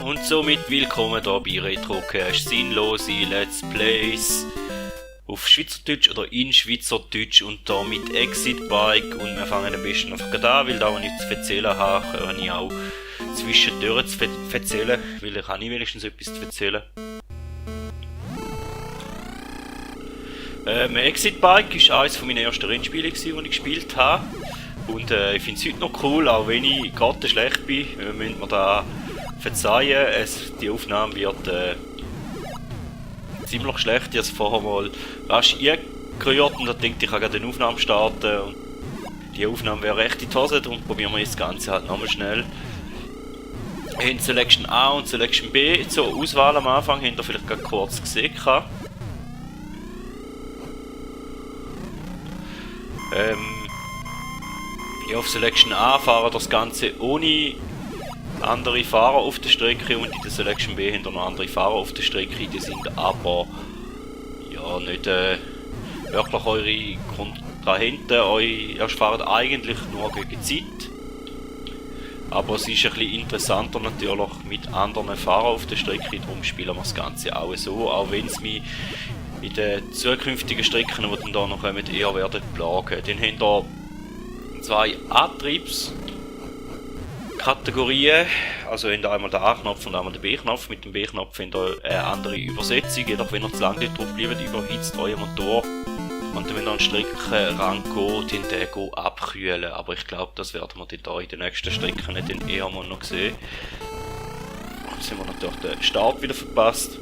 Und somit willkommen hier bei Retrocast, sinnlose Let's Plays auf Schweizerdeutsch oder in Schweizerdeutsch und da mit Exit Bike. Und wir fangen am besten einfach gerade an, weil da, was ich zu erzählen habe, kann ich auch zwischendurch zu erzählen, weil ich habe wenigstens etwas zu erzählen. Exit Bike war eines meiner ersten Rennspiele, die ich gespielt habe. Und ich finde es heute noch cool, auch wenn ich gerade schlecht bin, müssen wir da verzeihen. Die Aufnahme wird ziemlich schlecht. Ich habe es vorher mal rasch eingerührt und dann denke ich kann gerade eine Aufnahme starten. Und die Aufnahme wäre recht in die Hose, darum probieren wir jetzt das Ganze halt nochmal schnell. Wir haben Selection A und Selection B zur Auswahl am Anfang, habt ihr vielleicht gerade kurz gesehen. Auf Selection A fahren das Ganze ohne andere Fahrer auf der Strecke und in der Selection B haben noch andere Fahrer auf der Strecke, die sind aber ja nicht wirklich eure Kontrahenten, ihr fahrt eigentlich nur gegen Zeit. Aber es ist ein bisschen interessanter natürlich mit anderen Fahrern auf der Strecke, darum spielen wir das Ganze auch so, auch wenn es mich in den zukünftigen Strecken, die dann da noch kommen, eher werden plagen. Dann haben wir zwei Antriebskategorien, also haben wir einmal den A-Knopf und einmal den B-Knopf. Mit dem B-Knopf haben wir eine andere Übersetzung, jedoch wenn ihr zu lange drauf bleibt, überhitzt euer Motor. Und wenn ihr an den Streckenrand geht, dann den abkühlen. Aber ich glaube, das werden wir dann in den nächsten Strecken dann eher mal noch sehen. Jetzt haben wir natürlich den Start wieder verpasst.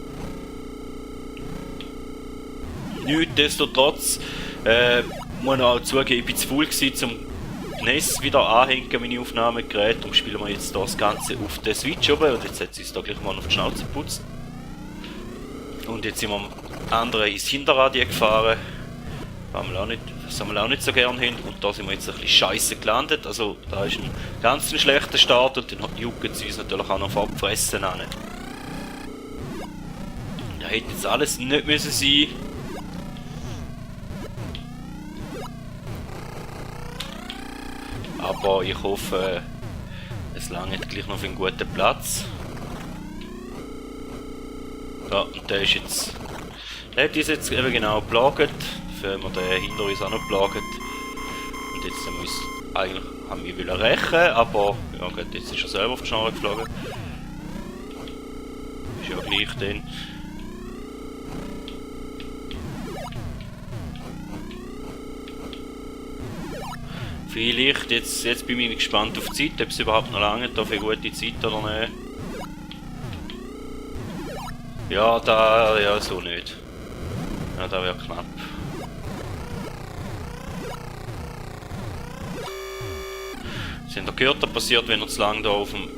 Nichtsdestotrotz muss ich auch zugeben, ich war zu faul zum NES wieder anhängen, meine Aufnahmegerät. Darum spielen wir jetzt das Ganze auf der Switch oben. Und jetzt hat sie es da gleich mal auf die Schnauze geputzt. Und jetzt sind wir am anderen ins Hinterrad gefahren. Was wir auch nicht so gerne haben. Und da sind wir jetzt ein bisschen scheiße gelandet. Also da ist ein ganz schlechter Start und dann juckt es uns natürlich auch noch vor die Fresse an. Da hätte jetzt alles nicht müssen sein. Aber ich hoffe, es langt gleich noch für einen guten Platz. Ja, und der ist jetzt... Der hat uns jetzt eben genau geplagt, wenn wir den hinter uns auch noch plagen. Und jetzt müssen eigentlich haben wir wollen rächen, aber ja gut, jetzt ist er selber auf die Schnarre geflogen. Ist ja gleich dann. Vielleicht, jetzt bin ich gespannt auf die Zeit, ob es überhaupt noch lange da für gute Zeit oder nicht. Ja, so nicht. Ja, da wäre knapp. Das habt ihr gehört, das passiert, wenn ihr zu lange da auf dem...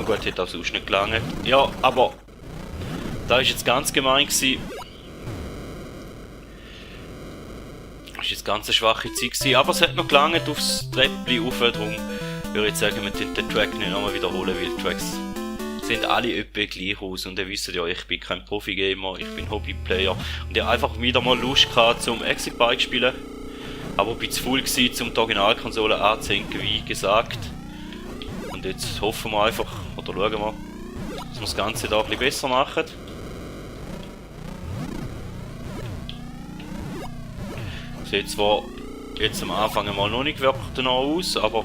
Gut, hätte auch sonst nicht gelangt. Ja, aber... Da war jetzt ganz gemein gewesen. Das war jetzt ganz eine schwache Zeit gewesen, aber es hat noch gelangt aufs Treppchen rauf, darum würde ich sagen, wir den Track nicht nochmal wiederholen, weil die Tracks sehen alle etwa gleich aus und ihr wisst ja, ich bin kein Profi-Gamer, ich bin Hobby-Player und ich habe einfach wieder mal Lust gehabt zum Exit Bike spielen, aber ich bin zu faul gewesen, um die Originalkonsole anzuhängen, wie gesagt. Und jetzt hoffen wir einfach, oder schauen wir, dass wir das Ganze da ein bisschen besser machen. Sieht zwar jetzt am Anfang mal noch nicht wirklich danach aus, aber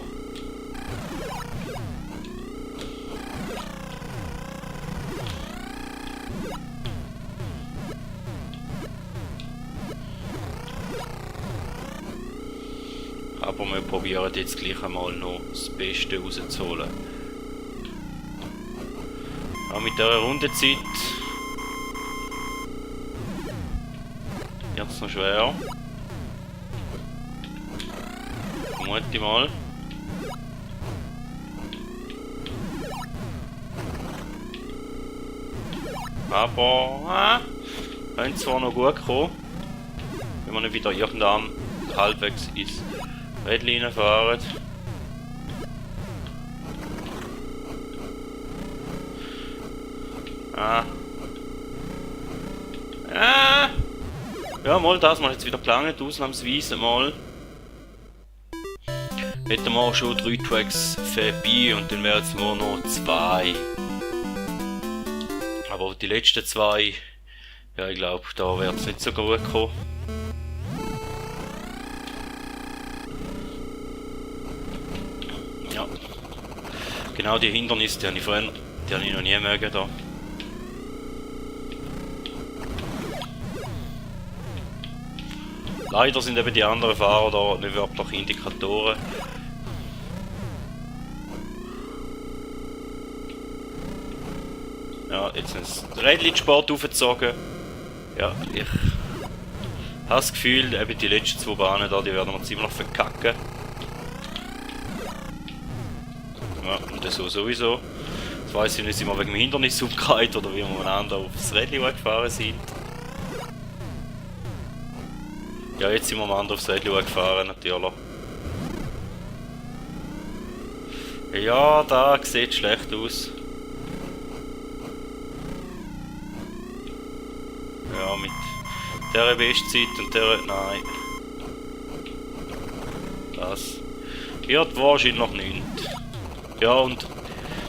wir probieren jetzt gleich einmal noch das Beste rauszuholen. Auch mit dieser Rundenzeit wird es noch schwer. Vermute ich mal. Aber könnte zwar noch gut kommen, wenn wir nicht wieder irgendwann halbwegs ins Rädchen fahren. Ja, mal das mal jetzt wieder gelangt, ausnahmsweise mal. Hätten wir auch schon 3 Tracks vorbei und dann wären es nur noch 2. Aber die letzten zwei, ja, ich glaube, da wird es nicht so gut kommen. Ja. Genau die Hindernisse, die habe ich vorhin, die habe ich noch nie mögen da. Leider sind eben die anderen Fahrer da nicht wirklich Indikatoren. Ja, jetzt sind sie das Rädchen-Sport aufgezogen. Ja, ich habe das Gefühl, eben die letzten zwei Bahnen da, die werden wir ziemlich verkacken. Ja, und das sowieso. Jetzt weiss ich nicht, sind wir wegen dem Hindernis aufgehalten oder wie wir miteinander aufs Rädchen gefahren sind. Ja, jetzt sind wir miteinander aufs Rädchen gefahren, natürlich. Ja, da sieht schlecht aus. Ja, mit dieser Bestzeit und dieser... Nein. Das wird wahrscheinlich nicht. Ja, und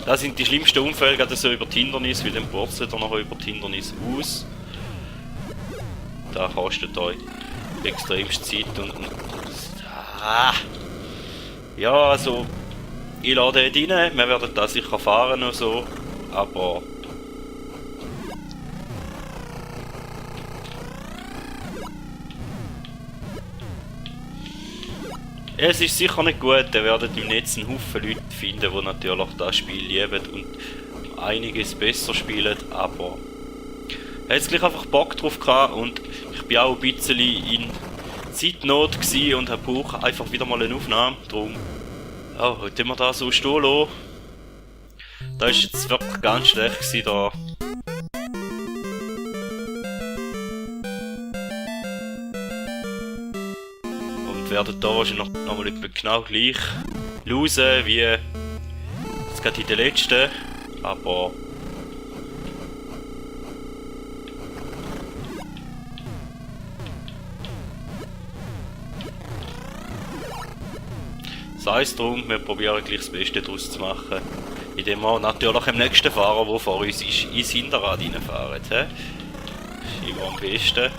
das sind die schlimmsten Unfälle, gerade so über die Hindernisse, weil dann purzelt er nachher über die Hindernisse aus. Da kostet euch extremst Zeit und... Ja, also... Ich lade dort rein, wir werden da sicher fahren und so, aber... Es ist sicher nicht gut, ihr werdet im Netz einen Haufen Leute finden, die natürlich das Spiel lieben und einiges besser spielen, aber ich hatte jetzt gleich einfach Bock drauf gehabt und ich bin auch ein bisschen in Zeitnot gewesen und brauche einfach wieder mal eine Aufnahme, darum ja, heute haben wir da so stehen lassen. Da ist jetzt wirklich ganz schlecht gewesen, da. Werden da wahrscheinlich noch mal etwa genau gleich losen wie jetzt gerade in den letzten, aber sei es drum, wir probieren gleich das Beste daraus zu machen, indem wir natürlich im nächsten Fahrer, der vor uns ist, ins Hinterrad reinfahren. Das ist immer am besten.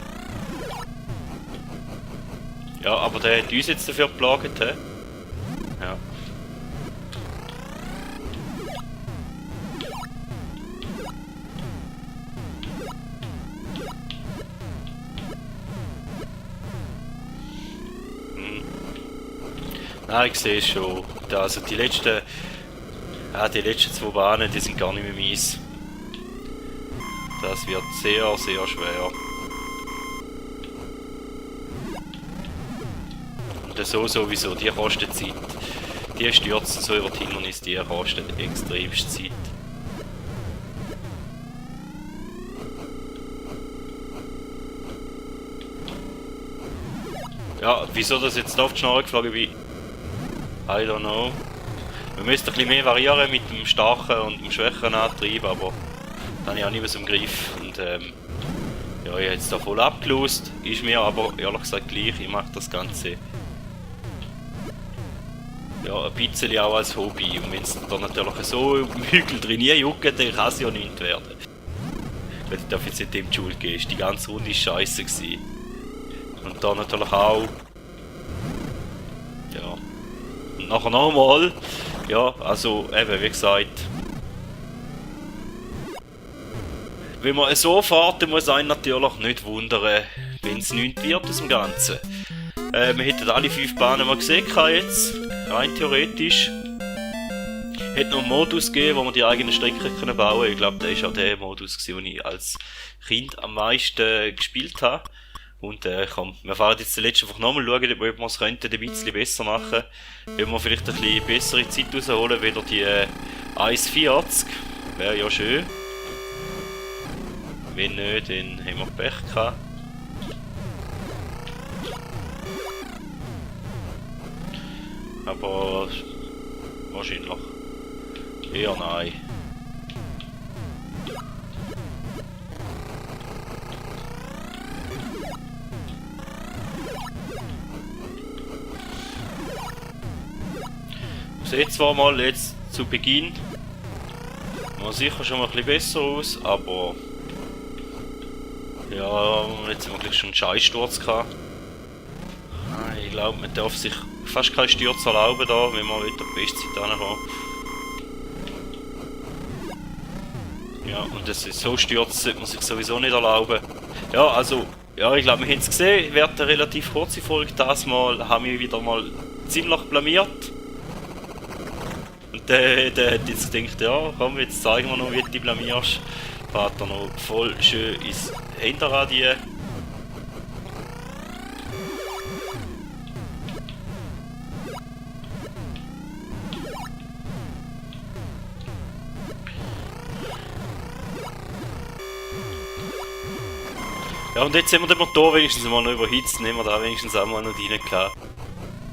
Ja, aber der hat uns jetzt dafür geplagt, hä? Ja. Nein, ich sehe es schon. Also die letzten zwei Bahnen, die sind gar nicht mehr mies. Das wird sehr, sehr schwer. So sowieso, die kosten Zeit. Die Stürzen so über die Hindernisse, die kosten extremst Zeit. Ja, wieso das jetzt auf die Schnarre geflogen bin, I don't know. Wir müssen ein bisschen mehr variieren mit dem starken und dem schwächeren Antrieb, aber dann habe ich auch nicht mehr so im Griff. Und ja, ich habe jetzt da voll abgelost, ist mir aber ehrlich gesagt gleich, ich mache das Ganze ja, ein bisschen auch als Hobby. Und wenn es da natürlich so im Hügel drin juckt, dann kann es ja nichts werden. Weil ich darf jetzt nicht dem die Schuld geben, die ganze Runde war scheisse gewesen. Und da natürlich auch. Ja. Und nachher nochmal. Ja, also eben, wie gesagt. Wenn man so fährt, dann muss einen natürlich nicht wundern, wenn es nichts wird aus dem Ganzen. Wir hätten alle 5 Bahnen mal gesehen jetzt. Rein theoretisch. Hätte noch einen Modus gegeben, wo man die eigenen Strecken bauen können. Ich glaube, das war auch der Modus, den ich als Kind am meisten gespielt habe. Und komm, wir fahren jetzt zuletzt einfach nochmal schauen, ob wir es könnten ein bisschen besser machen. Wenn wir vielleicht ein bisschen bessere Zeit rausholen, wieder die 1,40. Wäre ja schön. Wenn nicht, dann haben wir Pech gehabt. Aber wahrscheinlich eher nein. Seht zwar mal jetzt zu Beginn Mal sicher schon mal ein bisschen besser aus, aber... Ja, jetzt haben wir gleich schon einen Scheißsturz gehabt. Ich glaube, man darf sich fast keinen Sturz erlauben da, wenn man wieder die Bestzeit ankommt. Ja, und das ist so Sturz sollte man sich sowieso nicht erlauben. Ja, also, ja, ich glaube, wir haben es gesehen, wird eine relativ kurze Folge. Das Mal haben wir wieder mal ziemlich blamiert. Und der hat jetzt gedacht, ja, komm, jetzt zeigen wir noch, wie du dich blamierst. Fährt er noch voll schön ins Hinterradier. Ja, und jetzt haben wir den Motor wenigstens mal noch überhitzt, nehmen wir da wenigstens auch mal noch rein gehabt.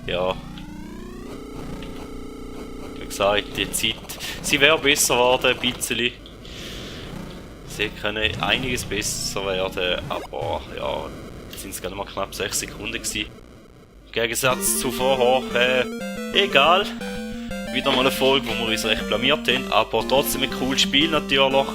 Ja. Wie gesagt, die Zeit, sie wäre besser geworden, ein bisschen. Sie können einiges besser werden, aber ja, jetzt sind es gerade mal knapp 6 Sekunden gewesen. Im Gegensatz zu vorher, egal. Wieder mal eine Folge, wo wir uns recht blamiert haben, aber trotzdem ein cooles Spiel natürlich.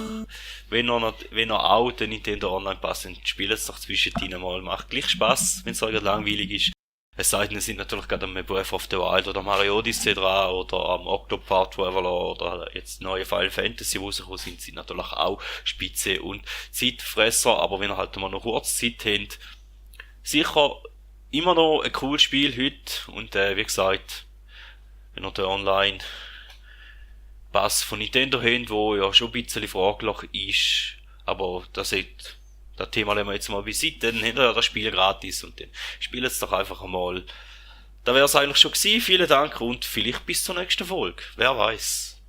Wenn ihr auch den Nintendo Online Pass habt, spielt es doch zwischendrin mal. Macht gleich Spass, wenn es euch langweilig ist. Es sei denn, ihr seid natürlich gerade am Breath of the Wild oder Mario Odyssey dran oder am Octopath Traveler oder jetzt neue Final Fantasy rausgekommen sind natürlich auch Spitze und Zeitfresser, aber wenn ihr halt mal noch kurz Zeit habt, sicher immer noch ein cooles Spiel heute und wie gesagt, wenn ihr den Online Pass von Nintendo haben, wo ja schon ein bisschen fraglich ist, aber das Thema lassen wir jetzt mal beiseite, dann habt ihr ja das Spiel gratis und dann spielt es doch einfach einmal. Da wäre es eigentlich schon gewesen, vielen Dank und vielleicht bis zur nächsten Folge, wer weiß.